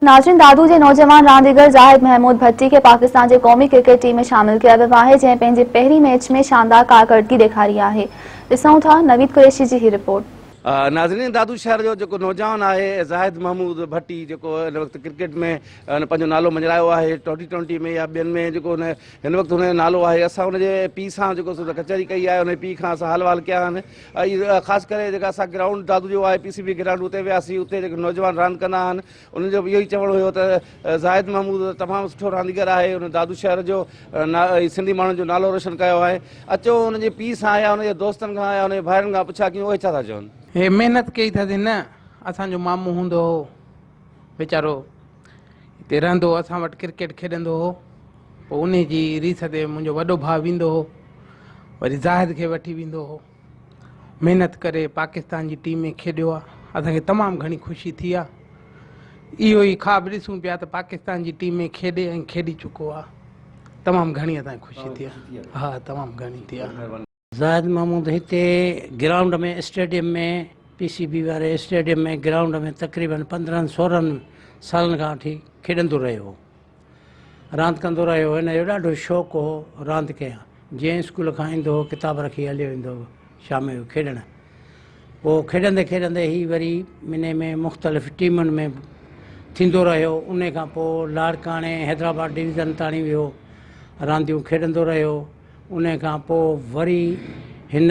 ناظرين دادو جي نوجوان رانديگر زاهد محمود ڀٽي کي پاڪستان جي قومي ڪرڪيٽ ٽيم ۾ شامل ڪيو ويو آهي جنهن پنهنجي پهرين ميچ ۾ شاندار ڪارڪردگي ڏيکاري آهي ڏسون ٿا نويد قريشي جي هي رپورٽ. ناظرين دادو شهر جو جيڪو نوجوان آهي زاهد محمود ڀٽي جيڪو هن وقت ڪرڪيٽ ۾ هن پنهنجو نالو مڃرايو آهي ٽوئنٽي ٽوئنٽي ۾ يا ٻين ۾ جيڪو هن هن وقت هن جو نالو آهي اسان هن جي پيء سان جيڪو سو ڪچهري ڪئي آهي هن جي پيء کان اسان حال احوال ڪيا آهن ۽ خاص ڪري جيڪا اسان گرائونڊ دادو جو آهي پي سي بي گرائونڊ اتي وياسين اتي جيڪي نوجوان راند ڪندا آهن انهن جو به اهو ئي چوڻ هيو ته زاهد محمود تمام سٺو رانديگر آهي ان دادو شهر جو سنڌي ماڻهن جو نالو روشن ڪيو آهي اچو ان جي پيء سان يا ان جي دوستن کان يا ان جي ڀائرن کان پڇا ڪيون اهي ڇا ٿا چون. هي محنت ڪئي اٿس هن اسان جو مامو هوندو هو ويچارو هتي رهندو هو اسان وٽ ڪرڪيٽ کيڏندو هو پوء انهي جي ريس تي منهنجو وڏو ڀاء ويندو هو وري زاهد کي وٺي ويندو هو. محنت ڪري پاڪستان جي ٽيم ۾ کيڏيو آ اسان کي تمام گهڻي خوشي ٿي آ اهو ئي خواب ڏسون پيا ته پاڪستان جي ٽيم ۾ کيڏي ۽ کيڏي چڪو آ تمام گهڻي اسان کي خوشي ٿي آ ها تمام گهڻي ٿي آ. زاهد محمود هتي ground ۾ stadium ۾ P C B واري اسٽيڊيم ۾ گرائونڊ ۾ تقريبن 15 16 سالن کان وٺي کيڏندو رهيو هو راند ڪندو رهيو هن جو ڏاڍو شوق هو راند ڪيان جيئن اسڪول کان ايندو هو ڪتاب رکي هليو ويندو هو شام جو کيڏڻ. پوء کيڏندي کيڏندي هي وري انهي ۾ مختلف ٽيمن ۾ ٿيندو رهيو. انهي کان پوء لاڙڪاڻي حيدرآباد ڊويزن تاڻي ويو رانديون کيڏندو رهيو. انهي کان پوء وري هن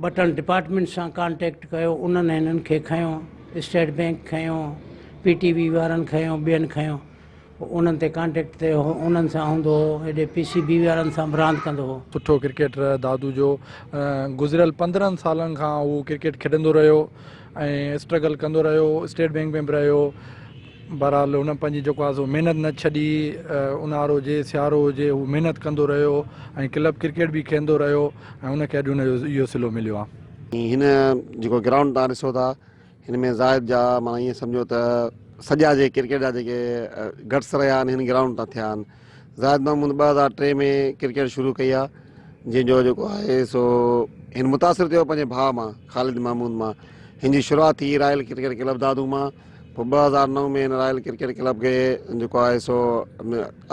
ٻه ٽن ڊپارٽمينٽ سان ڪانٽيڪٽ ڪيو انهن هنن کي کنيو اسٽيٽ بينڪ کنيو پي ٽي وي وارن کنيو ٻين کنيو. پوء انهن تي ڪانٽيڪٽ تي هو انهن سان هوندو هو هيڏي پي سي بي وارن سان به راند ڪندو هو. سٺو ڪرڪيٽر دادو جو گذريل 15 سالن کان هو ڪرڪيٽ کيڏندو رهيو ۽ اسٽرگل ڪندو رهيو اسٽيٽ بينڪ ۾ به رهيو بهرحال هن پنهنجي جيڪو آهي سو محنت نه ڇڏي اونهارو هجي سيارو هجي هو محنت ڪندو رهيو ۽ ڪلب ڪرڪيٽ به کيڏندو رهيو ۽ ان کي اڄ ان جو اهو صلو مليو آهي. هن جيڪو گرائونڊ تان ڏسو ٿا هن ۾ زاهد جا معنيٰ ائين سمجهو ته سڄا جي ڪرڪيٽ جا جيڪي گٽس رهيا آهن هن گرائونڊ تان ٿيا آهن زاهد محمود 2003 ۾ ڪرڪيٽ شروع ڪئي آهي جنهن جو جيڪو آهي سو هن متاثر ٿيو پنهنجي ڀاء مان خالد محمود مان هن جي شروعات ٿي رائل ڪرڪيٽ ڪلب دادو مان پوء 2009 ۾ هن رائل ڪرڪيٽ ڪلب کي جيڪو آهي سو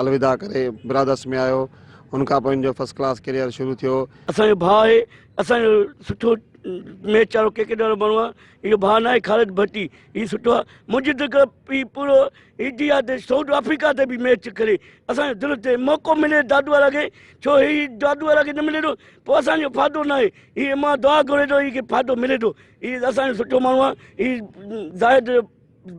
الوداع ڪري برادرس ۾ آيو ان کان پوء هن جو فرسٽ ڪلاس ڪيريئر شروع ٿيو. اسان جو ڀاء آهي اسان جو سٺو ميچ وارو ڪرڪيٽ وارو ماڻهو آهي اهو ڀاء ناهي خالد ڀٽي هي سٺو آهي منهنجي دل ڪري هي پورو انڊيا تي سائوٿ آفريڪا تي به ميچ کيڏي اسان جو دل تي موقعو ملي دادو وارا کي ڇو هي دادو وارا کي نه ملي ٿو پوء اسان جو فائدو ناهي هي مان دعا گهري ٿو هي کي فائدو ملي ٿو هي اسان جو سٺو ماڻهو آهي هي زاهد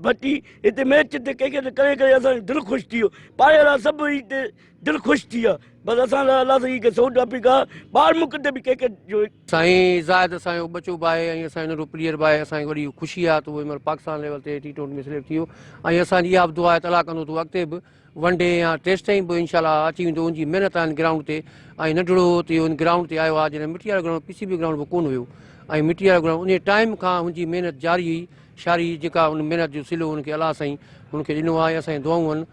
ڀٽي هتي ميچ تي ڪرڪيٽ ڪري ڪري اسان جو دل خوش ٿي ويو پاڙي وارا سڀ هتي دل خوش ٿي ويا بس اسان لاء الله سائين کي سعود آفريڪا ٻاهر ملڪ تي به ڪرڪيٽ جو. سائين زاهد اسان جو ٻچو به آهي ۽ اسان جو ننڍو پليئر به آهي اسان کي وڏي خوشي آهي ته اهو هن مهل پاڪستان ليول تي ٽي ٽوئنٽي ۾ سليڪٽ ٿي ويو ۽ اسان جي اها به دعا آهي ته الله ڪندو ته اهو اڳتي به ون ڊي يا ٽيسٽ تائين به انشاء الله اچي ويندو ان جي محنت آهي هن گرائونڊ تي ۽ ننڍڙو هو ته اهو هن گرائونڊ تي آيو آهي جڏهن مٽي وارو گرائونڊ پي سي بي گرائونڊ به ڪونه هيو ۽ مٽي وارو گرائونڊ انهي ٽائيم کان هن جي محنت جاري هئي شاري جيڪا ان محنت جو صلو هن کي الله سائين هن کي ڏنو آهي اسان جون دعائون آهن.